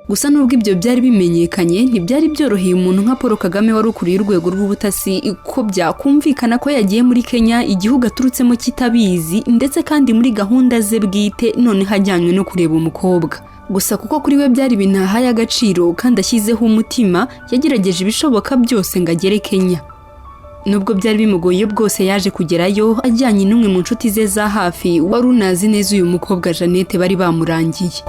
Gusa nubwo ibyo byari bimenyekanye, ntibyari byoroheye umuntu nka Paul Kagame wari ukuriye urwego rw'ubutasi ko byakumvikana ko yagiye muri Kenya, igihugu aturutsemo kitabizi, ndetse kandi muri gahunda ze bwite, noneho ajyanywe no kureba umukobwa. Gusa kuko kuri we byari ibintu ahaye agaciro kandi ashyizeho umutima, yagerageje ibishoboka byose ngo agere Kenya. Nubwo byari bimugoye bwose, yaje kugerayo ajyanye n'umwe mu nshuti ze za hafi wari unazi neza uyu mukobwa Jeannette bari bamurangiye.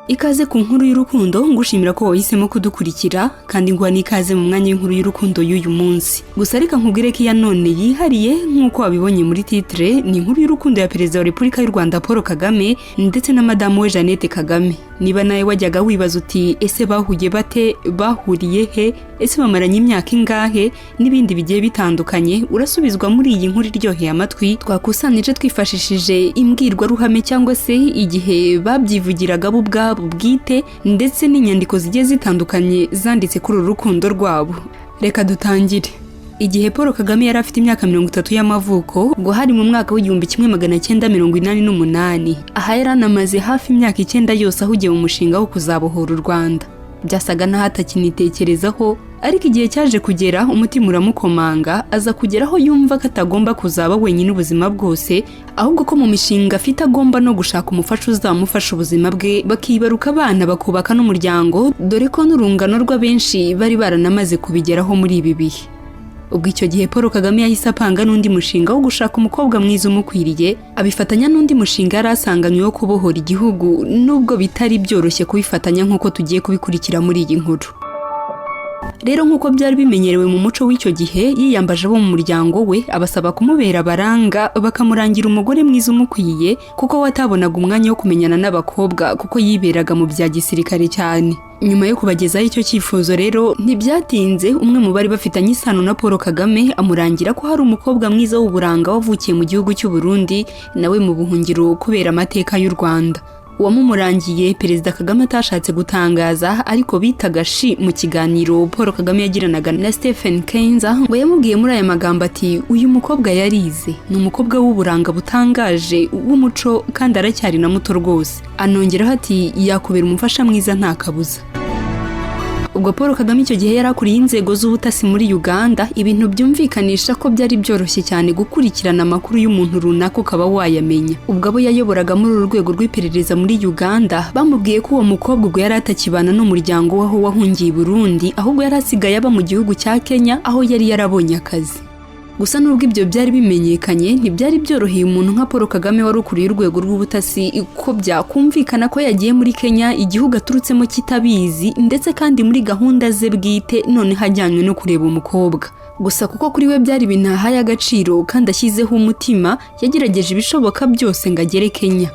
Ikaze ku nkuru y'urukundo, ngushimira ko wahisemo kudukurikira kandi nguha n'ikaze mu mwanya w'inkuru y'urukundo y'uyu munsi. Gusa reka nkubwire ko iya none yihariye nk'uko wabibonye muri titre, ni inkuru y'urukundo ya Perezida wa Repubulika y'u Rwanda Paul Kagame ndetse na madamu we Jeannette Kagame. Niba nawe wajyaga wibaza uti ese bahuye bate, bahuriye he, ese bamaranye imyaka ingahe n'ibindi bigiye bitandukanye, urasubizwa muri iyi nkuru iryoheye amatwi twakusanije twifashishije imbwirwaruhame cyangwa se igihe babyivugiraga bo ubwabo bwite, ndetse n'inyandiko zigiye zitandukanye zanditse kuri uru rukundo rwabo. Reka dutangire. Igihe Paul Kagame yari afite imyaka 30 y'amavuko, ngo hari mu mwaka w'1988. Aha yari anamaze hafi imyaka 9 yose ahugiye mu mushinga wo kuzabohora u Rwanda. Byasaga n'aho atakinitekerezaho, ariko igihe cyaje kugera umutima uramukomanga, aza kugeraho yumva ko atagomba kuzaba wenyine ubuzima bwose, ahubwo ko mu mishinga afite agomba no gushaka umufasha uzamufasha ubuzima bwe, bakibaruka abana, bakubaka n'umuryango, dore ko n'urungano rw'abenshi bari baranamaze kubigeraho muri ibi bihe. Ubwo icyo gihe Paul Kagame yahise apanga n'undi mushinga wo gushaka umukobwa mwiza umukwiriye, abifatanya n'undi mushinga yari asanganywe wo kubohora igihugu, nubwo bitari byoroshye kubifatanya nk'uko tugiye kubikurikira muri iyi nkuru. Rero nk'uko byari bimenyerewe mu muco w'icyo gihe, yiyambaje abo mu muryango we, abasaba kumubera abaranga bakamurangira umugore mwiza umukwiye, kuko we atabonaga umwanya wo kumenyana n'abakobwa kuko yiberaga mu bya gisirikare cyane. Nyuma yo kubagezaho icyo cyifuzo rero, ntibyatinze umwe mu bari bafitanye isano na Paul Kagame amurangira ko hari umukobwa mwiza w'uburanga wavukiye mu gihugu cy'u Burundi, nawe mu buhungiro kubera amateka y'u Rwanda. Uwamumurangiye Perezida Kagame atashatse gutangaza, ariko bitaga Shi mu kiganiro Paul Kagame yagiranaga na Stephen Kenza, ngo yamubwiye muri aya magambo ati: uyu mukobwa yarize, ni umukobwa w'uburanga butangaje w'umuco kandi aracyari na muto rwose. Anongeraho ati yakubera umufasha mwiza nta kabuza. Ubwo Paul Kagame icyo gihe yari akuriye inzego z'ubutasi muri Uganda, ibintu byumvikanisha ko byari byoroshye cyane gukurikirana amakuru y'umuntu runaka ukaba wayamenya. Ubwo abo yayoboraga muri uru rwego rw'iperereza muri Uganda bamubwiye ko uwo mukobwa ubwo yari atakibana n'umuryango we aho wahungiye i Burundi, ahubwo yari asigaye aba mu gihugu cya Kenya aho yari yarabonye akazi. Gusa nubwo ibyo byari bimenyekanye, ntibyari byoroheye umuntu nka Paul Kagame wari ukuriye urwego rw'ubutasi ko byakumvikana ko yagiye muri Kenya, igihugu aturutsemo kitabizi, ndetse kandi muri gahunda ze bwite, noneho ajyanywe no kureba umukobwa. Gusa kuko kuri we byari ibintu ahaye agaciro kandi ashyizeho umutima, yagerageje ibishoboka byose ngo agere Kenya.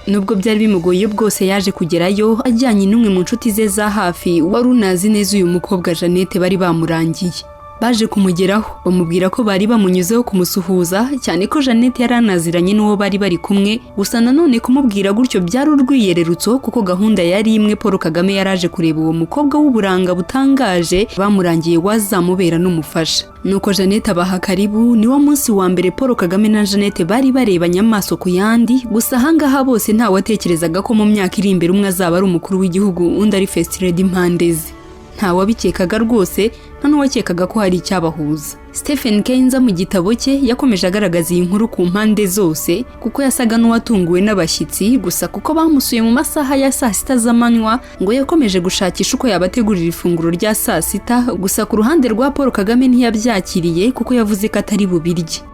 Nubwo byari bimugoye bwose, yaje kugerayo ajyanye n'umwe mu nshuti ze za hafi wari unazi neza uyu mukobwa Jeannette bari bamurangiye. Baje kumugeraho bamubwira ko bari bamunyuzeho kumusuhuza, cyane ko Jeannette yari anaziranye n'uwo bari bari kumwe. Gusa nanone kumubwira gutyo byari urwiyererutso, kuko gahunda yari imwe, Paul Kagame yaraje kureba uwo mukobwa w'uburanga butangaje bamurangiye wazamubera n'umufasha. Nuko Jeannette abaha karibu. Niwo munsi wa mbere Paul Kagame na Jeannette bari barebanye amaso ku yandi. Gusa ahangaha bose ntawatekerezaga ko mu myaka iri imbere umwe azaba ari umukuru w'igihugu, undi ari First Lady impande ze. Ntawabikekaga rwose, nta n'uwakekaga ko hari icyabahuza. Stephen Kenza mu gitabo cye yakomeje agaragaza iyi nkuru ku mpande zose, kuko yasaga n'uwatunguwe n'abashyitsi. Gusa kuko bamusuye mu masaha ya saa sita z'amanywa, ngo yakomeje gushakisha uko yabategurira ifunguro rya saa sita. Gusa ku ruhande rwa Paul Kagame ntiyabyakiriye, kuko yavuze ko atari bubirye.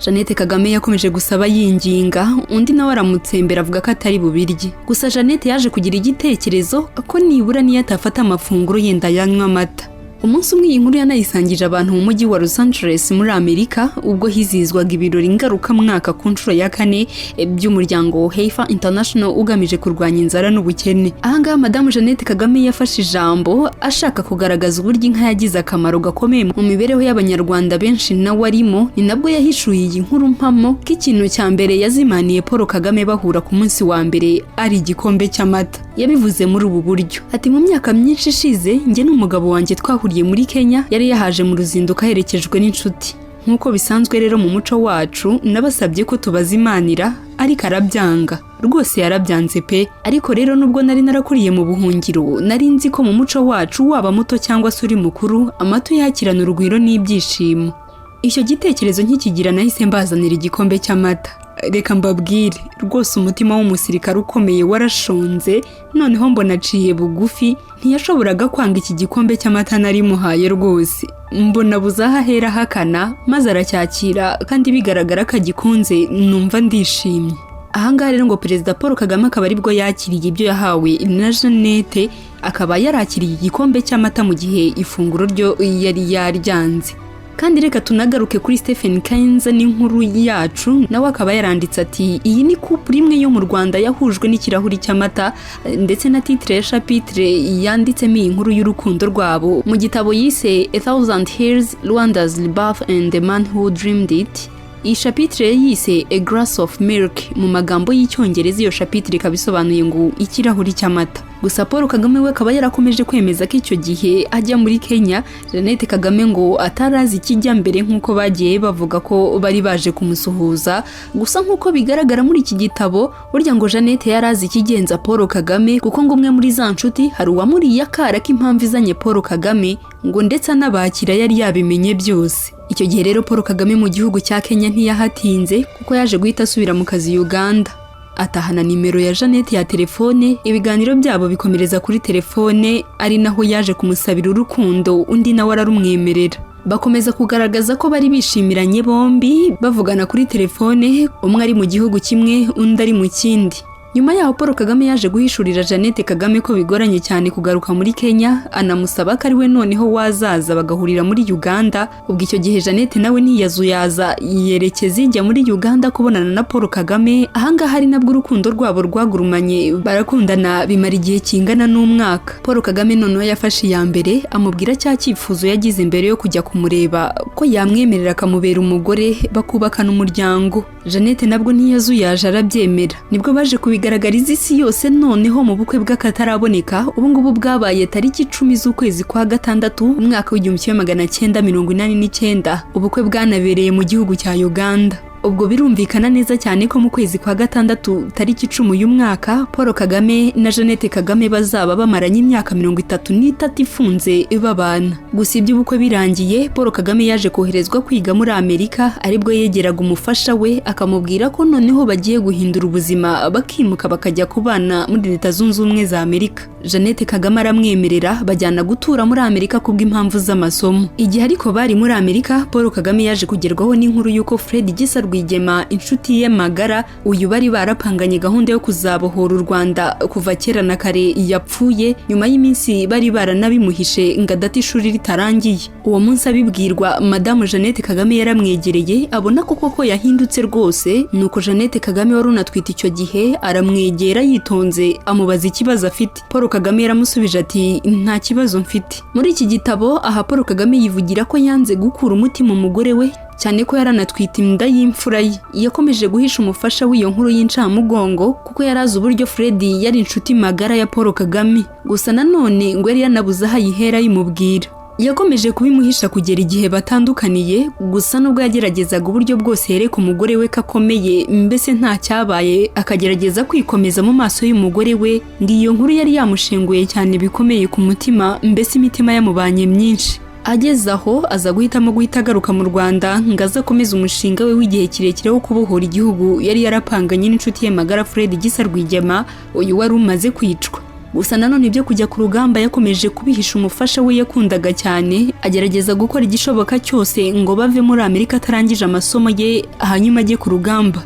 Jeannette Kagame yakomeje gusaba yinginga, undi nawe aramutsembera avuga ko atari bubirye. Gusa Jeannette yaje kugira igitekerezo ko nibura niyo atafata amafunguro yenda yanywa amata. Umunsi umwe iyi nkuru yanayisangije abantu mu mujyi wa Los Angeles muri Amerika, ubwo hizihizwaga ibirori ngarukamwaka ku nshuro ya kane by'umuryango Heifer International ugamije kurwanya inzara n'ubukene. Ahangaha Madamu Jeannette Kagame yafashe ijambo ashaka kugaragaza uburyo inka yagize akamaro gakomeye mu mibereho y'Abanyarwanda benshi nawe arimo. Ni nabwo yahishuye iyi nkuru mpamo ko ikintu cya mbere yazimaniye Paul Kagame bahura ku munsi wa mbere ari igikombe cy'amata. Yabivuze muri ubu buryo ati: mu myaka myinshi ishize njye n'umugabo wanjye twahuriye muri Kenya, yari yahaje mu ruzinduko aherekejwe n'inshuti. Nk'uko bisanzwe rero mu muco wacu, nabasabye ko tubazimanira, Ariko arabyanga rwose, yarabyanze pe. Ariko rero nubwo nari narakuriye mu buhungiro, nari nzi ko mu muco wacu, waba muto cyangwa se uri mukuru, amata uyakirana urugwiro n'ibyishimo. Icyo gitekerezo nkikigira, nahise mbazanira igikombe cy'amata. Reka mbabwire rwose, umutima w'umusirikare ukomeye warashonze. Noneho mbona aciye bugufi, ntiyashoboraga kwanga iki gikombe cy'amata nari muhaye rwose. Mbona abuze aho ahera ahakana, maze aracyakira kandi bigaragara ko agikunze. Numva ndishimye. Ahangaha rero ngo Perezida Paul Kagame akaba aribwo yakiriye ibyo yahawe na Jeannette, akaba yarakiriye igikombe cy'amata mu gihe ifunguro ryo yari yaryanze. Kandi reka tunagaruke kuri Stephen Kenza n'inkuru yacu, nawe akaba yaranditse ati: "Iyi ni couple imwe yo mu Rwanda yahujwe n'ikirahuri cy'amata", ndetse na titre ya chapitre yanditsemo iyi nkuru y'urukundo rwabo mu gitabo yise "A Thousand Hills: Rwanda's Rebirth and the Man Who Dreamed It. Iyi chapitre yise "A Glass of Milk" mu magambo y'Icyongereza. Iyo chapitre ikaba isobanuye ngo ikirahuri cy'amata. Gusa Paul Kagame we akaba yarakomeje kwemeza ko icyo gihe ajya muri Kenya, Jeannette Kagame ngo atarazi ikijya mbere, nk'uko bagiye bavuga ko bari baje kumusuhuza. Gusa nk'uko bigaragara muri iki gitabo, burya ngo Jeannette yari azi ikigenza Paul Kagame, kuko ngo umwe muri za nshuti hari uwamuriye akara k'impamvu izanye Paul Kagame, ngo ndetse anabakira yari yabimenye byose. Icyo gihe rero Paul Kagame mu gihugu cya Kenya ntiyahatinze, kuko yaje guhita asubira mu kazi Uganda, atahana nimero ya Jeannette ya telefone. Ibiganiro byabo bikomereza kuri telefone, ari naho yaje kumusabira urukundo, undi nawe ararumwemerera. Bakomeza kugaragaza ko bari bishimiranye bombi, bavugana kuri telefone, umwe ari mu gihugu kimwe, undi ari mu kindi. Nyuma yaho Paul Kagame yaje guhishurira Jeannette Kagame ko bigoranye cyane kugaruka muri Kenya, anamusaba ko ari we noneho wazaza bagahurira muri Uganda. Ubwo icyo gihe Jeannette nawe ntiyazuyaza, yerekeza ijya muri Uganda kubonana na Paul Kagame. Ahangaha ari nabwo urukundo rwabo rwagurumanye, barakundana bimara igihe kingana n'umwaka. Paul Kagame noneho yafashe iya mbere amubwira cya cyifuzo yagize mbere yo kujya kumureba, ko yamwemerera akamubera umugore, bakubakana umuryango. Jeannette nabwo ntiyazuyaje, arabyemera. Nibwo baje kubigaragariza isi yose noneho mu bukwe bw'akataraboneka ubu ngubu bwabaye tariki 10 z'ukwezi kwa gatandatu, umwaka w'1989. Ubukwe bwanabereye mu gihugu cya Uganda. Ubwo birumvikana neza cyane ko mu kwezi kwa gatandatu tariki 10 uyu mwaka, Paul Kagame na Jeannette Kagame bazaba bamaranye imyaka 33 ifunze babana. Gusa iby'ubukwe birangiye, Paul Kagame yaje koherezwa kwiga muri Amerika, aribwo yegeraga umufasha we akamubwira ko noneho bagiye guhindura ubuzima, bakimuka bakajya kubana muri Leta Zunze Ubumwe za Amerika. Jeannette Kagame aramwemerera, bajyana gutura muri Amerika kubw'impamvu z'amasomo. Igihe ariko bari muri Amerika, Paul Kagame yaje kugerwaho n'inkuru y'uko Fred Gisa Rwigema, inshuti ye magara, uyu bari barapanganye gahunda yo kuzabohora u Rwanda kuva kera na kare, yapfuye nyuma y'iminsi bari baranabimuhishe ngo adata ishuri ritarangiye. Uwo munsi abibwirwa, Madamu Jeannette Kagame yaramwegereye, abona ko koko yahindutse rwose. Nuko Jeannette Kagame wari unatwite icyo gihe aramwegera yitonze, amubaza ikibazo afite. Paul Kagame yaramusubije ati: "Nta kibazo mfite." Muri iki gitabo aha, Paul Kagame yivugira ko yanze gukura umutima umugore we, cyane ko yaranatwite inda y'imfura ye. Yakomeje guhisha umufasha w'iyo nkuru y'incamugongo, kuko yari azi uburyo Fred yari inshuti magara ya Paul Kagame. Gusa nanone ngo yari yanabuze aho ayihera ayimubwira. Yakomeje kubimuhisha kugera igihe batandukaniye. Gusa nubwo yageragezaga uburyo bwose yereka umugore we ko akomeye, mbese nta cyabaye, akagerageza kwikomeza mu maso y'umugore we, ngo iyo nkuru yari yamushenguye cyane bikomeye ku mutima, mbese imitima yamubanye myinshi. Ageze aho aza guhitamo guhita agaruka mu Rwanda ngo aze akomeze umushinga we w'igihe kirekire wo kubohora igihugu yari yarapanganye n'inshuti ye magara Fred Gisa Rwigema, uyu wari umaze kwicwa. Gusa nanone ibyo kujya ku rugamba yakomeje kubihisha umufasha we yakundaga cyane, agerageza gukora igishoboka cyose ngo bave muri Amerika atarangije amasomo ye, hanyuma ajye ku rugamba.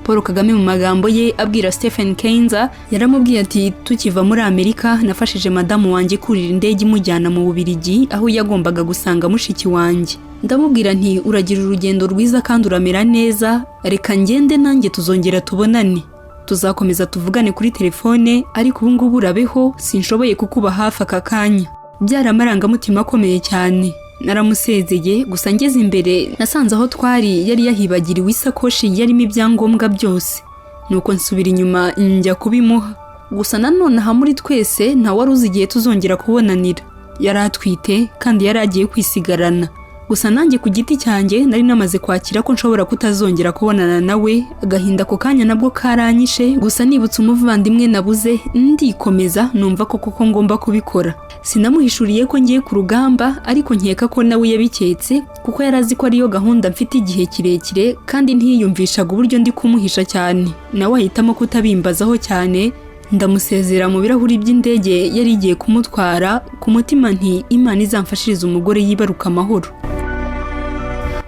Paul Kagame mu magambo ye abwira Stephen Kenza yaramubwiye ati: "Tukiva muri Amerika, nafashije madamu wanjye kurira indege imujyana mu Bubiligi, aho yagombaga gusanga mushiki wanjye. Ndamubwira nti: 'Uragira urugendo rwiza kandi uramera neza, reka ngende nanjye, tuzongera tubonane, tuzakomeza tuvugane kuri telefone, ariko ubu ngubu urabeho, sinshoboye kukuba hafi aka kanya.' Byari amarangamutima akomeye cyane. Naramusezeye, gusa ngeze imbere nasanze aho twari yari yahibagiriwe isakoshi yarimo ibyangombwa byose, nuko nsubira inyuma njya kubimuha. Gusa nanone aha muri twese nta wari uzi igihe tuzongera kubonanira. Yari atwite kandi yari agiye kwisigarana." Gusa nanjye ku giti cyanjye nari namaze kwakira ko nshobora kutazongera kubonana nawe. Agahinda ako kanya nabwo karanyishe, gusa nibutse umuvandimwe nabuze ndikomeza, numva ko koko ngomba kubikora. Sinamuhishuriye ko ngiye ku rugamba, ariko nkeka ko nawe yabiketse, kuko yari azi ko ariyo gahunda mfite igihe kirekire, kandi ntiyiyumvishaga uburyo ndi kumuhisha cyane. Nawe ahitamo kutabimbazaho cyane. Ndamusezera mu birahuri by'indege yari igiye kumutwara. Ku mutima nti: "Imana izamfashirize umugore yibaruka amahoro."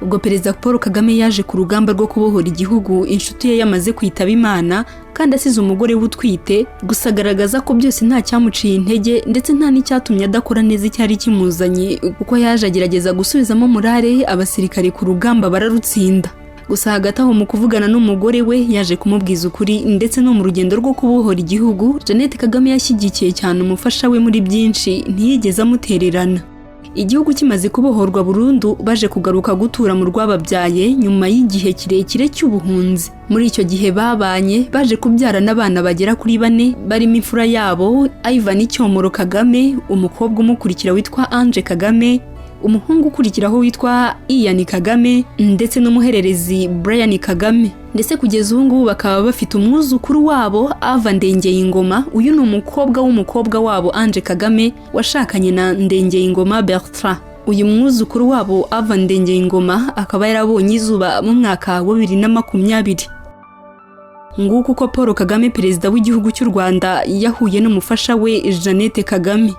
Ubwo Perezida Paul Kagame yaje ku rugamba rwo kubohora igihugu, inshuti ye yamaze kwitaba Imana kandi asize umugore we utwite. Gusa agaragaza ko byose nta cyamuciye intege, ndetse nta n'icyatumye adakora neza icyari kimuzanye, kuko yaje agerageza gusubizamo morale abasirikare ku rugamba, bararutsinda. Gusa hagati aho, mu kuvugana n'umugore we, yaje kumubwiza ukuri. Ndetse no mu rugendo rwo kubohora igihugu, Jeannette Kagame yashyigikiye cyane umufasha we muri byinshi, ntiyigeze amutererana. Igihugu kimaze kubohorwa burundu, baje kugaruka gutura mu rwababyaye nyuma y'igihe kirekire cy'ubuhunzi. Muri icyo gihe babanye, baje kubyarana abana bagera kuri bane, barimo imfura yabo Ivan Cyomoro Kagame, umukobwa umukurikira witwa Ange Kagame, umuhungu ukurikiraho witwa Ian Kagame, ndetse n'umuhererezi Brian Kagame. Ndetse kugeza ubu ngubu bakaba bafite umwuzukuru wabo Ava Ndengeyingoma. Uyu ni umukobwa w'umukobwa wabo Ange Kagame washakanye na Ndengeyingoma Bertrand. Uyu mwuzukuru wabo Ava Ndengeyingoma akaba yarabonye izuba mu mwaka wa 2020. Nguko uko Paul Kagame, perezida w'igihugu cy'u Rwanda, yahuye n'umufasha we Jeannette Kagame.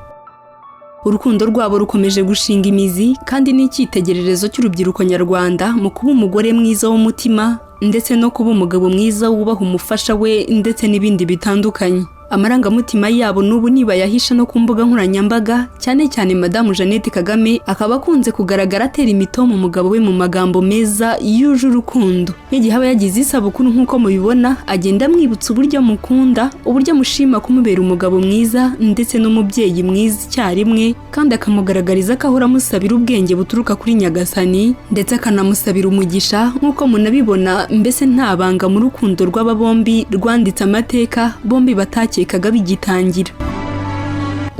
Urukundo rwabo rukomeje gushinga imizi, kandi ni icyitegererezo cy'urubyiruko nyarwanda mu kuba umugore mwiza w'umutima, ndetse no kuba umugabo mwiza wubaha umufasha we, ndetse n'ibindi bitandukanye. Amarangamutima yabo n'ubu ntibayahisha no ku mbuga nkoranyambaga, cyane cyane Madamu Jeannette Kagame akaba akunze kugaragara atera imitoma umugabo we mu magambo meza yuje urukundo. Nk'igihe aba yagize isabukuru, nk'uko mubibona, agenda amwibutsa uburyo amukunda, uburyo amushima kumubera umugabo mwiza ndetse n'umubyeyi mwiza icyarimwe, kandi akamugaragariza ko ahora amusabira ubwenge buturuka kuri Nyagasani, ndetse akanamusabira umugisha nk'uko munabibona. Mbese nta banga mu rukundo rw'aba bombi rwanditse amateka bombi batakekaga bigitangira.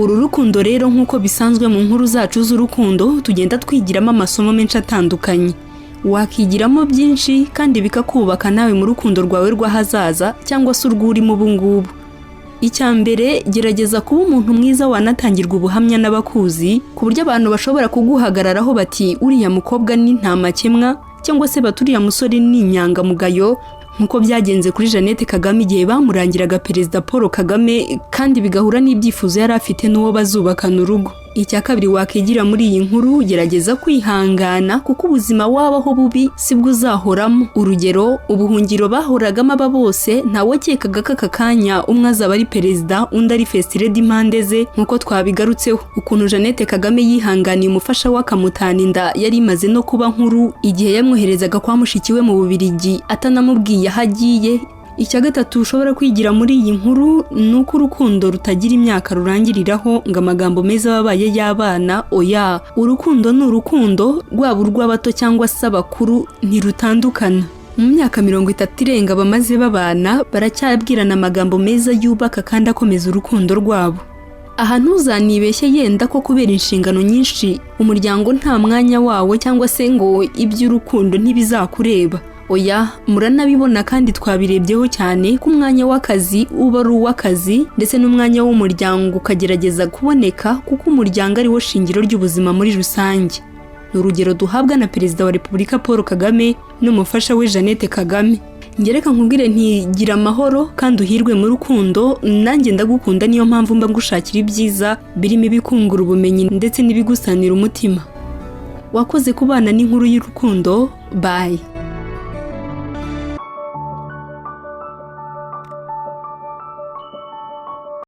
Uru rukundo rero, nk'uko bisanzwe mu nkuru zacu z'urukundo, tugenda twigiramo amasomo menshi atandukanye. Wakigiramo byinshi kandi bikakubaka nawe mu rukundo rwawe rw'ahazaza cyangwa se urw'urimo ubu ngubu. Icya mbere, gerageza kuba umuntu mwiza wanatangirwa ubuhamya n'abakuzi, ku buryo abantu bashobora kuguhagararaho bati: "Uriya mukobwa ni nta makemwa", cyangwa se bati: "Uriya musore ni inyangamugayo", nk'uko byagenze kuri Jeannette Kagame igihe bamurangiraga Perezida Paul Kagame, kandi bigahura n'ibyifuzo yari afite n'uwo bazubakana urugo. Icya kabiri wakigira muri iyi nkuru, gerageza kwihangana, kuko ubuzima wabaho bubi sibwo uzahoramo. Urugero, ubuhungiro bahoragamo aba bose, ntawakekaga ko aka kanya umwe azaba ari perezida, undi ari first lady impande ze. Nk'uko twabigarutseho, ukuntu Jeannette Kagame yihanganiye umufasha we akamutana inda yari imaze no kuba nkuru, igihe yamwoherezaga kwa mushiki we mu Bubiligi atanamubwiye aho agiye. Icya gatatu ushobora kwigira muri iyi nkuru ni uko urukundo rutagira imyaka rurangiriraho, ngo amagambo meza wabaye y'abana. Oya, urukundo ni urukundo, rwaba urw'abato cyangwa se abakuru, ntirutandukana. Mu myaka 30 irenga bamaze babana, baracyabwirana amagambo meza yubaka kandi akomeza urukundo rwabo. Aha ntuzanibeshye yenda ko kubera inshingano nyinshi umuryango nta mwanya wawo, cyangwa se ngo iby'urukundo ntibizakureba. Oya, muranabibona kandi twabirebyeho cyane ko umwanya w'akazi uba ari uw'akazi, ndetse n'umwanya w'umuryango ukagerageza kuboneka, kuko umuryango ari wo shingiro ry'ubuzima muri rusange. Ni urugero duhabwa na Perezida wa Repubulika Paul Kagame n'umufasha we Jeannette Kagame. Ngereka nkubwire ntigira amahoro kandi uhirwe mu rukundo. Nanjye ndagukunda, niyo mpamvu mba ngushakira ibyiza birimo ibikungura ubumenyi ndetse n'ibigusanira umutima. Wakoze kubana n'inkuru y'urukundo. Bye.